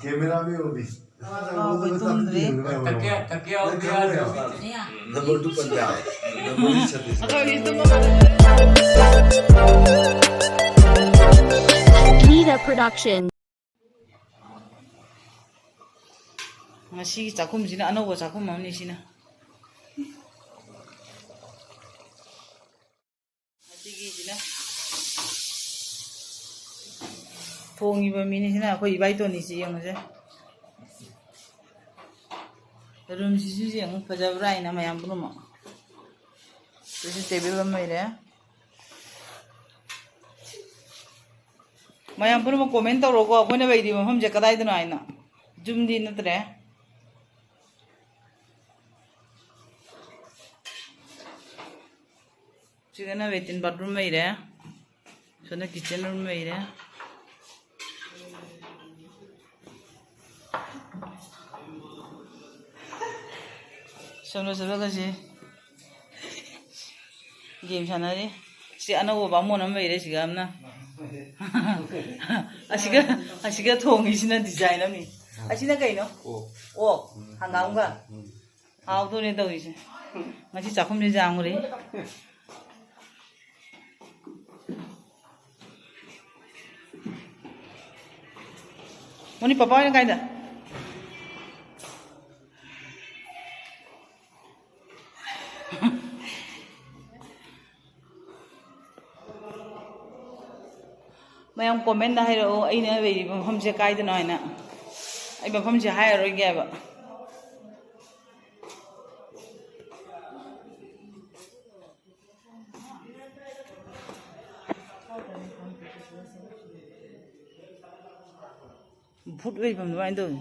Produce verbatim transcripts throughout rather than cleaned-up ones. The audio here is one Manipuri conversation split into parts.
कैमरा में वो भी। हाँ, कोई तुम रे। तकिया, तकिया और क्या? Number two Punjab, number three Chhattisgarh. Nida Production. ꯉꯁꯤꯒꯤ ꯆꯥꯛꯈꯨꯝꯁꯤꯅ ꯑꯅꯧꯕ ꯆꯥꯛꯈꯨꯝ ꯑꯃꯅꯤ ꯁꯤꯅ꯫ ꯑꯁꯤꯒꯤꯁꯤꯅ ꯊꯣꯡꯉꯤꯕ ꯃꯤꯅꯤꯁꯤꯅ ꯑꯩꯈꯣꯏ ꯏꯕꯥꯏ ꯇꯣꯅꯤꯁꯤ ꯌꯦꯡꯉꯨꯁꯦ꯫ ꯔꯨꯝꯁꯤꯁꯨ ꯌꯦꯡꯉꯨ, ꯐꯖꯕ꯭ꯔꯥ ꯍꯥꯏꯅ ꯃꯌꯥꯝ ꯄꯨꯝꯅꯃꯛ꯫ ꯁꯤꯁꯨ ꯇꯦꯕꯜ ꯑꯃ ꯂꯩꯔꯦ꯫ ꯃꯌꯥꯝ ꯄꯨꯝꯅꯃꯛ ꯀꯣꯃꯦꯟ ꯇꯧꯔꯣꯀꯣ, ꯑꯩꯈꯣꯏꯅ ꯂꯩꯔꯤꯕ ꯃꯐꯝꯁꯦ ꯀꯗꯥꯏꯗꯅꯣ ꯍꯥꯏꯅ꯫ ꯌꯨꯝꯗꯤ ꯅꯠꯇ꯭ꯔꯦ꯫ ꯁꯤꯗꯅ ꯂꯦꯇ꯭ꯔꯤꯟ ꯕꯥꯠꯔꯨꯝ ꯂꯩꯔꯦ꯫ ꯁꯣꯝꯗ ꯀꯤꯠꯆꯟ ꯔꯨꯝ ꯂꯩꯔꯦ꯫ ꯁꯣꯝꯗ ꯆꯠꯂꯒ ꯁꯤ ꯒꯦꯝ ꯁꯥꯟꯅꯔꯤ꯫ ꯁꯤ ꯑꯅꯧꯕ ꯕꯥꯃꯣꯟ ꯑꯃ ꯂꯩꯔꯦ ꯁꯤꯒ ꯑꯃꯅ꯫ ꯑꯁꯤꯒ, ꯑꯁꯤꯒ ꯊꯣꯡꯉꯤꯁꯤꯅ ꯗꯤꯖꯥꯏꯟ ꯑꯃꯅꯤ꯫ ꯑꯁꯤꯅ ꯀꯩꯅꯣ? ꯑꯣꯛ꯫ ꯑꯣꯛ, ꯍꯪꯒꯥꯝꯒ꯫ ꯎꯝ꯫ ꯍꯥꯎꯗꯣꯔꯦ ꯇꯧꯔꯤꯁꯦ꯫ ꯉꯁꯤ ꯆꯥꯛꯈꯨꯝꯁꯦ ꯌꯥꯝꯈ꯭ꯔꯦ꯫ ꯃꯣꯅꯤ, ꯄꯄꯥ ꯍꯣꯏꯅ ꯀꯥꯏꯗ? ꯃꯌꯥꯝ ꯀꯣꯃꯦꯟꯗ ꯍꯥꯏꯔꯛꯑꯣ, ꯑꯩꯅ ꯂꯩꯔꯤꯕ ꯃꯐꯝꯁꯦ ꯀꯥꯏꯗꯅꯣ ꯍꯥꯏꯅ꯫ ꯑꯩ ꯃꯐꯝꯁꯦ ꯍꯥꯏꯔꯔꯣꯏꯒꯦ ꯍꯥꯏꯕ꯫ ꯚꯨꯠ ꯂꯩꯐꯝ ꯑꯗꯨꯃꯥꯏꯅ ꯇꯧꯋꯤ꯫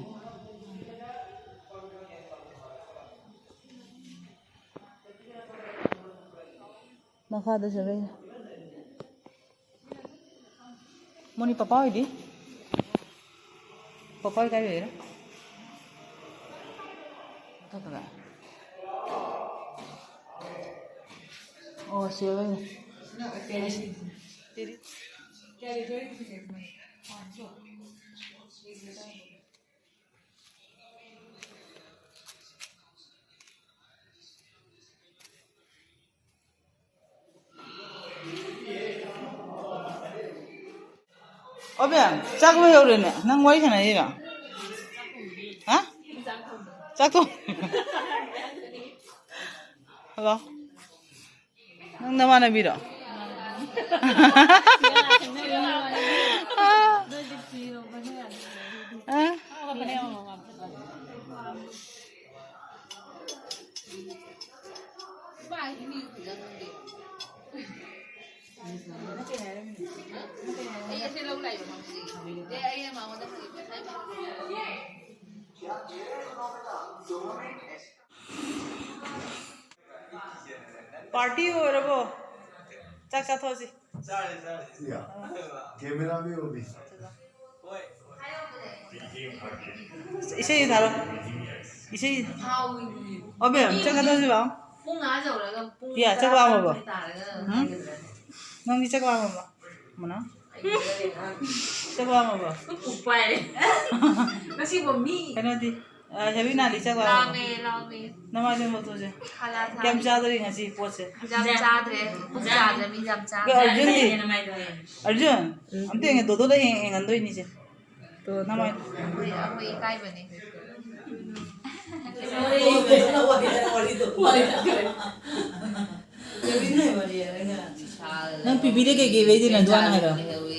ꯃꯈꯥꯗ ꯆꯠꯂꯒ꯫ ꯃꯣꯅꯤ, ꯄꯄꯥ ꯍꯣꯏꯗꯤ? ꯄꯄꯥ ꯍꯣꯏ ꯀꯥꯏ ꯂꯩꯔꯦ? ꯃꯊꯛꯇ ꯂꯥꯛꯑꯦ꯫ ꯑꯣ, ꯁꯤ ꯂꯩꯔꯦ꯫ ꯇꯦꯔꯤꯁ꯫ ꯇꯦꯔꯤꯁ꯫ ꯀꯌꯥ ꯂꯩꯗꯣꯏꯅꯣ ꯍꯧꯖꯤꯛ? ꯃꯣꯏ ꯋꯥꯟ, ꯇꯨ꯫ ꯑꯣꯕꯦꯝ, ꯆꯥꯛ ꯂꯣꯏꯍꯧꯔꯦꯅꯦ꯫ ꯅꯪ ꯋꯥꯔꯤ ꯁꯥꯟꯅꯔꯤꯔꯣ? ꯍꯥ? ꯆꯥꯛ ꯊꯣꯡ-, ꯍꯜꯂꯣ? ꯅꯪ ꯅꯃꯥꯟꯅꯕꯤꯔꯣ? ꯑ? Party ꯑꯣꯏꯔꯕꯣ? ꯆꯥꯛ ꯆꯥꯊꯣꯛꯑꯁꯤ꯫ ꯌꯥ꯫ Camera ꯃꯤ ꯑꯣꯏꯕꯤ꯫ ꯏꯁꯩ ꯊꯥꯔꯣ꯫ ꯏꯁꯩ꯫ ꯑꯣ, ꯕꯦꯝ, ꯆꯥꯛ ꯆꯥꯊꯣꯛꯑꯁꯤ ꯂꯥꯛꯑꯣ꯫ ꯄꯨꯡ ꯃꯉꯥ ꯌꯧꯔꯒ ꯄꯨꯡ ꯄꯤꯌꯥ, ꯆꯥꯛ ꯇꯔꯥ ꯂꯥꯝꯃꯕꯣ? ꯇꯥꯔꯒ ꯎꯝ? ꯅꯪꯗꯤ ꯆꯥꯛ ꯂꯥꯝꯃꯕꯣ? ꯃꯅꯥ? ꯆꯥꯛ ꯂꯥꯝꯃꯕꯣ? ꯎꯄꯥꯏ꯫ ꯉꯁꯤꯕꯨ ꯃꯤ ꯀꯩꯅꯣꯗꯤ, ꯑ, ꯍꯦꯕꯤꯅꯥꯗꯤ ꯆꯥꯛ ꯂꯥꯝꯃꯕꯣ? ꯂꯥꯝꯃꯦ, ꯂꯥꯝꯃꯦ꯫ ꯅꯃꯥꯏꯗꯣ ꯂꯧꯊꯣꯛꯁꯦ꯫ ꯈꯂꯥ ꯊꯥ꯫ ꯀꯌꯥꯝ ꯆꯥꯗꯣꯔꯤ ꯉꯁꯤ ꯄꯣꯠꯁꯦ? ꯌꯥꯝ ꯆꯥꯗ꯭ꯔꯦ꯫ ꯄꯨꯛ ꯆꯥꯗ꯭ꯔꯦ, ꯃꯤ ꯌꯥꯝ ꯆꯥꯗ꯭ꯔꯦ꯫ ꯑꯔꯖꯨꯟꯗꯤ? ꯑꯔꯖꯨꯟ, ꯑꯝꯇ ꯌꯦꯡꯉꯦ, ꯗꯣꯗꯣꯗ ꯍꯦꯡ-, ꯍꯦꯡꯍꯟꯗꯣꯏꯅꯤꯁꯦ꯫ ꯇꯣ, ꯅꯃꯥꯏ꯫ ꯑꯩꯈꯣꯏ, ꯑꯩꯈꯣꯏ ꯏꯀꯥꯏꯕꯅꯦ꯫ ꯅꯪ ꯄꯤꯕꯤꯗ ꯀꯩꯀꯩ ꯂꯩꯗꯣꯏꯅꯣ ꯑꯗꯨ ꯍꯥꯟꯅ ꯍꯥꯏꯔꯣ꯫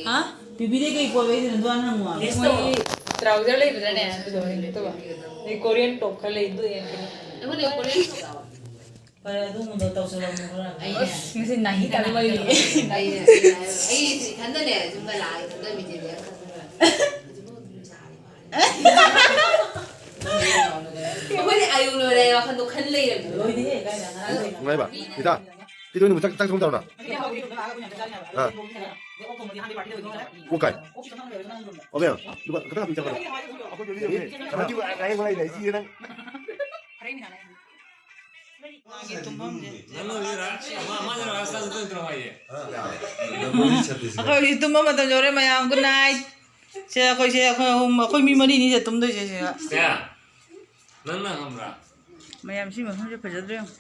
ꯍꯥ? ꯄꯤꯕꯤꯗ ꯀꯩ ꯄꯣꯠ ꯂꯩꯗꯣꯏꯅꯣ ꯑꯗꯨ ꯍꯥꯟꯅ ꯍꯪꯉꯣ꯫ ꯃꯣꯏ trouser ꯂꯩꯕꯗꯅꯦ, ꯑꯗꯨꯗꯣ ꯍꯦꯛꯇ ꯇꯧꯕ꯫ ꯑꯗꯩ Korean top ꯈꯔ ꯂꯩ, ꯑꯗꯨ ꯌꯦꯡꯉꯛꯀꯅꯤ꯫ ꯑꯩꯉꯣꯟꯗ Korean top ꯌꯥꯎꯋꯦ꯫ ꯐꯔꯦ, ꯑꯗꯨꯒꯨꯝꯕꯗꯣ ꯇꯧꯁꯜꯂꯝꯃꯣ ꯈꯔ꯫ ꯑꯩꯅ ꯑꯁ, ꯉꯁꯤ ꯅꯥꯍꯤ ꯇꯥꯕ ꯋꯥꯔꯤ꯫ ꯑꯩꯅ, ꯑꯩꯅ, ꯑꯩ ꯏꯊꯟꯗꯅꯦ, ꯌꯨꯝꯗ ꯂꯥꯛꯑꯒ ꯏꯊꯟꯗ ꯃꯤꯡꯁꯦꯜ ꯌꯦꯡꯉ ꯈꯟꯕ꯫ ꯑꯩꯈꯣꯏꯗꯤ ꯑꯌꯨꯛ ꯂꯣꯏꯔꯦ ꯋꯥꯈꯜꯗꯣ ꯈꯟ ꯂꯩꯔꯕꯅꯦ꯫ ꯂꯣꯏꯔꯦꯍꯦ, ꯀꯥꯏꯗ ꯉꯔꯥꯡ ꯂꯣꯏꯔꯦ꯫ ꯅꯨꯡꯉꯥꯏꯕ? ꯏꯇꯥ, ꯏꯇꯨ, ꯅꯪꯕꯨ ꯆꯥꯛ, ꯆꯥꯛ ꯊꯣꯡ ꯇꯧꯔꯣ? ꯑꯥ꯫ ꯑꯣ ꯀꯥꯏ? ꯑꯣ ꯃꯌꯥꯝ, ꯂꯨꯄꯥ ꯈꯇꯪ ꯍꯥꯞꯄꯤ ꯆꯠꯈ꯭ꯔꯣ꯫ ꯃꯥꯒꯤ ꯇꯨꯝꯐꯝꯁꯦ꯫ ꯅꯪ ꯍꯧꯖꯤꯛ ꯔꯥ-, ꯃꯥ-, ꯃꯥꯁꯦ ꯔꯥꯖꯁꯊꯥꯟ ꯆꯠꯇꯣꯏ ꯅꯠꯇ꯭ꯔꯣ ꯃꯥꯒꯤ? ꯑꯩꯈꯣꯏ ꯍꯧꯖꯤꯛ ꯇꯨꯝꯕ ꯃꯇꯝ ꯌꯧꯔꯦ ꯃꯌꯥꯝ, good night꯫ ꯁꯦ, ꯑꯩꯈꯣꯏꯁꯦ, ꯑꯩꯈꯣꯏ ꯑꯍꯨꯝ, ꯑꯩꯈꯣꯏ ꯃꯤ ꯃꯔꯤꯅꯤ ꯁꯤꯗ ꯇꯨꯝꯗꯣꯏꯁꯦ ꯁꯤꯗ꯫ ꯁꯦ, ꯅꯪꯅ ꯈꯪꯕ꯭ꯔꯥ? ꯃꯌꯥꯝ ꯁꯤ ꯃꯐꯝꯁꯦ ꯐꯖꯗ꯭ꯔꯣ ꯌꯦꯡꯉꯣ꯫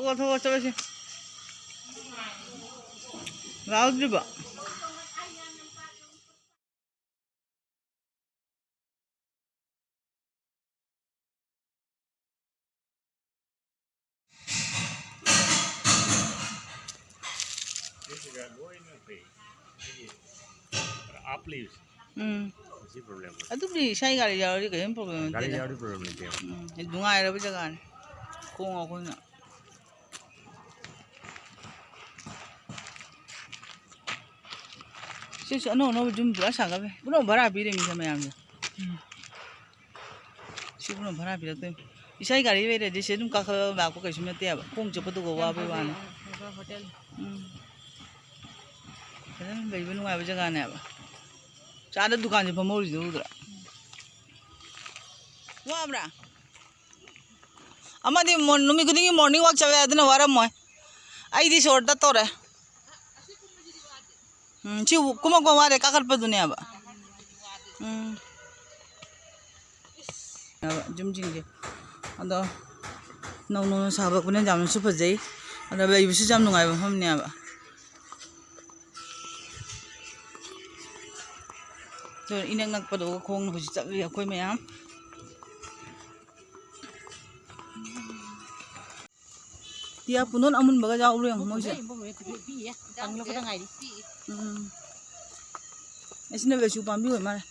ꯊꯣꯛꯑꯣ, ꯊꯣꯛꯑꯣ, ꯆꯠꯂꯁꯤ꯫ ꯂꯥꯛꯍꯧꯗ꯭ꯔꯤꯕꯣ? ꯁꯤꯒ ꯂꯣꯏꯅ ꯐꯩ꯫ ꯑꯞ ꯂꯩꯕꯁꯦ꯫ ꯎꯝ꯫ ꯁꯤ ꯄ꯭ꯔꯣꯕ꯭ꯂꯦꯝ ꯑꯣꯏ꯫ ꯑꯗꯨꯕꯨꯗꯤ ꯏꯁꯥꯒꯤ ꯒꯥꯔꯤ ꯌꯥꯎꯔꯗꯤ ꯀꯔꯤꯝ ꯄ꯭ꯔꯣꯕ꯭ꯂꯦꯝ ꯒꯥꯔꯤ ꯂꯩꯇꯦꯗ꯫ ꯌꯥꯎꯔꯗꯤ ꯄ꯭ꯔꯣꯕ꯭ꯂꯦꯝ ꯂꯩꯇꯦꯕ꯫ ꯎꯝ, ꯅꯨꯡꯉꯥꯏꯔꯕ ꯖꯒꯥꯅꯤ꯫ ꯈꯣꯡ ꯑꯩꯈꯣꯏꯅ꯫ ꯁꯤꯁꯨ ꯑꯅꯧ ꯑꯅꯧꯕ ꯌꯨꯝ ꯄꯨꯔꯥ ꯁꯥꯒꯠꯂꯦ꯫ ꯄꯨꯟꯅ ꯚꯔꯥ ꯄꯤꯔꯤꯃꯤꯗ ꯃꯌꯥꯝꯁꯦ꯫ ꯎꯝ꯫ ꯁꯤ ꯄꯨꯟꯅ ꯚꯔꯥ ꯄꯤꯔꯛꯇꯣꯏꯅꯤ꯫ ꯏꯁꯥꯒꯤ ꯒꯥꯔꯤ ꯂꯩꯔꯗꯤ ꯁꯤ ꯑꯗꯨꯝ ꯀꯥꯈꯠꯂꯒ ꯂꯥꯛꯄ ꯀꯩꯁꯨ ꯅꯠꯇꯦꯕ꯫ ꯈꯣꯡ ꯆꯠꯄꯗꯨꯒ ꯋꯥꯕꯩ ꯋꯥꯅꯤ꯫ ꯍꯣꯇꯦꯜ꯫ ꯎꯝ꯫ ꯐꯖꯅ ꯂꯩꯕ ꯅꯨꯡꯉꯥꯏꯕ ꯖꯒꯥꯅꯦꯕ꯫ ꯆꯥꯗ ꯗꯨꯀꯥꯟꯁꯦ ꯐꯝꯍꯧꯔꯤꯗꯣ ꯎꯗ꯭ꯔꯥ? ꯋꯥꯕ꯭ꯔꯥ? ꯑꯃꯗꯤ ꯃꯣꯔ-, ꯅꯨꯃꯤꯠ ꯈꯨꯗꯤꯡꯒꯤ morning walk ꯆꯠꯂꯦ, ꯑꯗꯨꯅ ꯋꯥꯔꯝꯃꯣꯏ꯫ ꯑꯩꯗꯤ ꯁꯣꯔ ꯇꯠꯇꯧꯔꯦ꯫ ꯎꯝ, ꯁꯤ ꯀꯨꯝꯃꯛꯄ ꯋꯥꯔꯦ, ꯀꯥꯈꯠꯄꯗꯨꯅꯦꯕ꯫ ꯎꯝ꯫ ꯌꯨꯝꯁꯤꯡꯁꯦ꯫ ꯑꯗꯣ ꯅꯧ ꯅꯧꯅ ꯁꯥꯒꯠꯂꯛꯄꯅꯤꯅ ꯌꯥꯝꯅꯁꯨ ꯐꯖꯩ꯫ ꯑꯗꯣ ꯂꯩꯕꯁꯨ ꯌꯥꯝ ꯅꯨꯡꯉꯥꯏꯕ ꯃꯐꯝꯅꯦꯕ꯫ ꯑꯗꯣ ꯏꯅꯛ ꯅꯛꯄꯗꯨꯒ ꯈꯣꯡꯅ ꯍꯧꯖꯤꯛ ꯆꯠꯂꯤ ꯑꯩꯈꯣꯏ ꯃꯌꯥꯝ꯫ ꯇꯤꯌꯥ ꯄꯨꯅꯣꯟ ꯑꯃꯨꯟꯕꯒ ꯌꯥꯎꯕ꯭ꯔꯥ ꯌꯦꯡꯉꯣ ꯃꯣꯏꯁꯦ꯫ ꯀꯪꯂꯛꯄꯗ ꯉꯥꯏꯔꯤ꯫ ꯎꯝ꯫ ꯑꯁꯤꯅ ꯂꯩꯁꯨ ꯄꯥꯝꯕꯤ ꯑꯣꯏ ꯃꯥꯜꯂꯦ꯫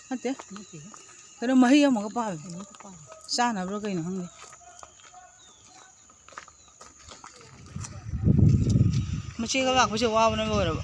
ꯅꯠꯇꯦ꯫ ꯅꯠꯇꯦ꯫ ꯀꯩꯅꯣ ꯃꯍꯩ ꯑꯃꯒ ꯄꯥꯜꯂꯦ꯫ ꯑꯃꯒ ꯄꯥꯜꯂꯦ꯫ ꯆꯥꯅꯕ꯭ꯔꯥ ꯀꯩꯅꯣ ꯈꯪꯗꯦ꯫ ꯃꯆꯦꯒ ꯂꯥꯛꯄꯁꯦ ꯋꯥꯕꯅ ꯂꯣꯏꯔꯕ꯫